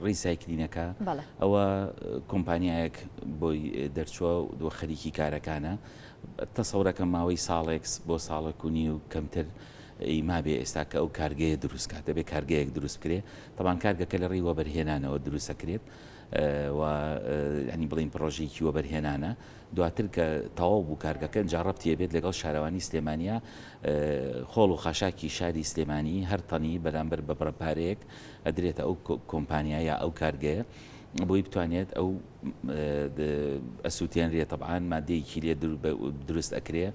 recycling ەکە ئەوە کۆمپانیایەک بۆی دەرچووە و خەریکی کارەکانە تەسەورەکەم ماوەی ساڵێک بۆ ساڵێک و نیو کەمتر ی مابێ ئێستا کە ئەو کارگەیە دروست کات دەبێ کارگەیەک دروست بکرێ تەبان کارگەکە لە ڕێی وەبەرهێنانەوە دروست ئەکرێت و ینی بڵین پرۆژێکی وەبەرهێنانە دواتر کە تەواو بوو کارگەکە ئینجا ڕەبتی ئەبێت لەگەڵ شارەوانی سلێمانیا خۆڵ و خاشاکی شاری سلێمانی هەر تەنی بەرامبەر بە بڕە پارەیەک ئەدرێتە ئەو کۆمپانیا یا ئەو کارگەیە بۆی بتوانێت ئەو ئەسووتێنرێ تەبعەن مادەیەکی لێ دروست ئەکرێ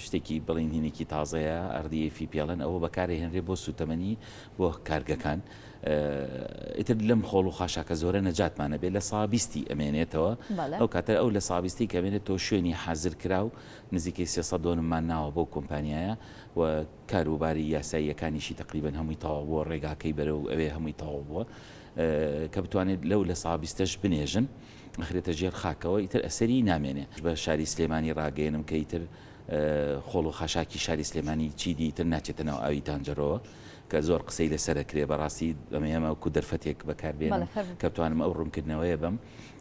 شتێکی بڵین هینێکی تازەیە ئەردیفی پێڵێن ئەوە بەکارهێنرێ بۆ سوتەمەنی بۆ کارگەکان ئیتر لەم خۆڵ و خاشاکە زۆرە نەجاتمان ئەبێت لە سا بیستی ئەمێنێتەوە ئەو کاتە ئەو لە سا بیستی کە ئەمێنێت تۆ شوێنی حازر کراو نزیکەی 300 دۆنممان ناوە بۆ کۆمپانیایە و کاروباری یاساییەکانیشی تقریبا هەمووی تەواو بووە ڕێگاکەی بەرەو ئەوێ هەمووی تەواو بووە کە بتوانێت لەو لە سا بیستەش بنێژن ئەخرێتە ژێر خاکەوە ئیتر ئەسەری نامێنێ بە شاری سلێمانی ڕاگەیەنم کە ئیتر خۆڵ و خاشاکی شاری سلێمانی چیدی ئیتر ناچێتە ناو ئاوی تانجەرۆوە کە زۆر قسەی لەسەر ئەکرێ بەڕاستی ئەمە ئێمە وەکو دەرفەتێک بەکار بێنم کە بتوانم ئەو ڕوونکردنەوەیە بەم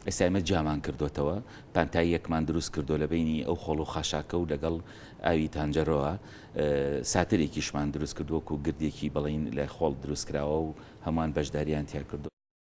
ئێستا ئێمە جیامان کردوتەوە پانتاییەکمان دروست کردو لە بینی ئەو خۆڵ و خاشاکە و لەگەڵ ئاوی تانجەرۆوە ساترێکیشمان دروست کردووەکو گردێکی بڵین لە خۆڵ دروست کراوە و هەمووان بەشداریان تیا کردو.